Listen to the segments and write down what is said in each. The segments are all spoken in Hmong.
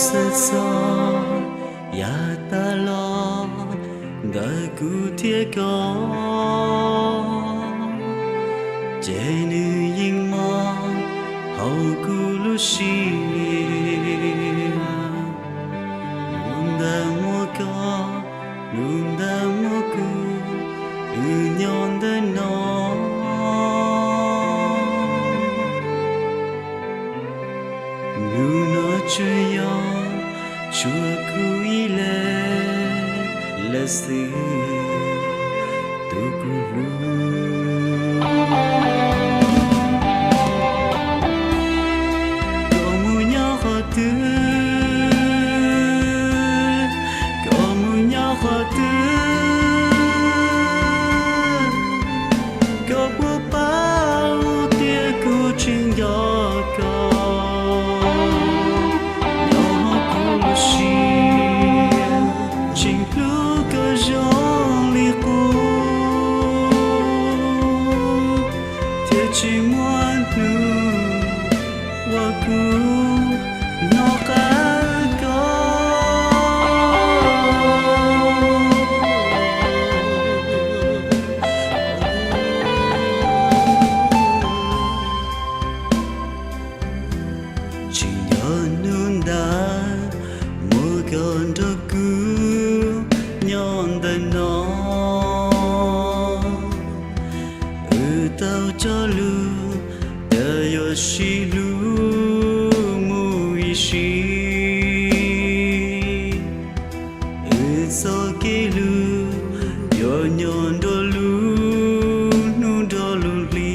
Txawj txog yav tas los ntawm kuv thiab koj, ces nws yeej mob hauv kuv lub siab. Lub ntiaj muaj koj, lub ntiaj muaj kuv, wb nyob ntawm no. Hnub no tsuas yog tshuav kuv ib leeg lawm xwb, tus kuv hlub. Koj mus nyob qhov twg? Koj mus nyob qhov twg? Koj puas paub tias kuv tseem nco koj? Nyob hauv kuv lub siab tseem hlub koj zoo li qub, thiab tsis muaj hnub uas kuv hnov qab koj. Tseem yog hnub ntawd muaj koj nrog kuv nyob ntawm no. Wb tau cog lus tias yuav sib hlub mus ib sim. Wb txoj kev hlub yuav nyob nrog lub hnub nrog lub hli.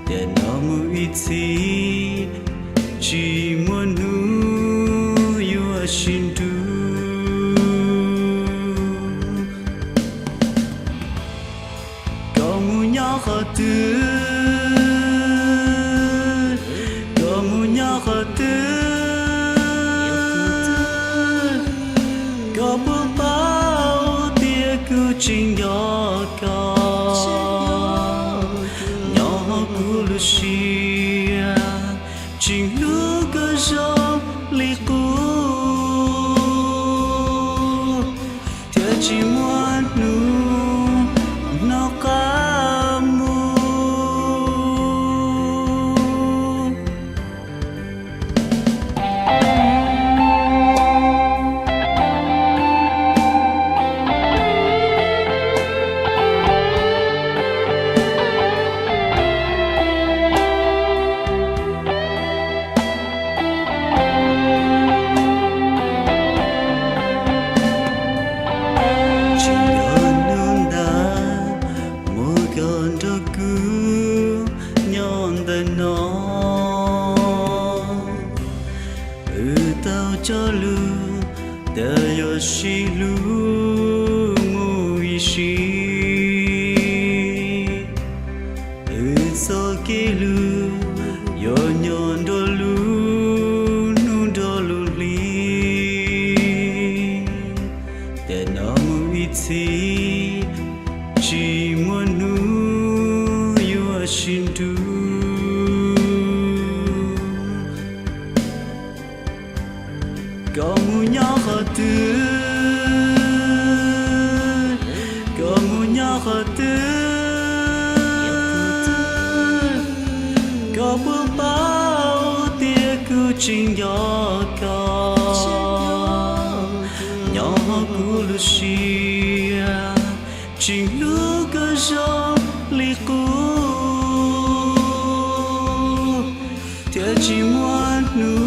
Tiam no mus ib txhis, tsis muaj hnub yuav sib nrug. Koj mus nyob qhov twg? Koj mus nyob qhov twg? Koj puas paub tias kuv tseem nco koj? Nyob hauv kuv lub siab tseem hlub koj zoo li qub, thiab tsis muaj hnub hnov qab mus. Tseem yog hnub ntawd muaj koj nrog kuv nyob ntawm no. Wb tau cog lus tias yuav sib hlub mus ib sim. Wb txoj kev hlub yuav nyob nrog lub hnub nrog lub hli. Tiam no mus ib txhis, tsis muaj hnub yuav sib nrug. Koj mus nyob qhov twg? Koj mus nyob qhov twg? Koj puas paub tias kuv tseem nco koj? Nyob hauv kuv lub siab tseem hlub koj zoo li qub, thiab tsis muaj hnub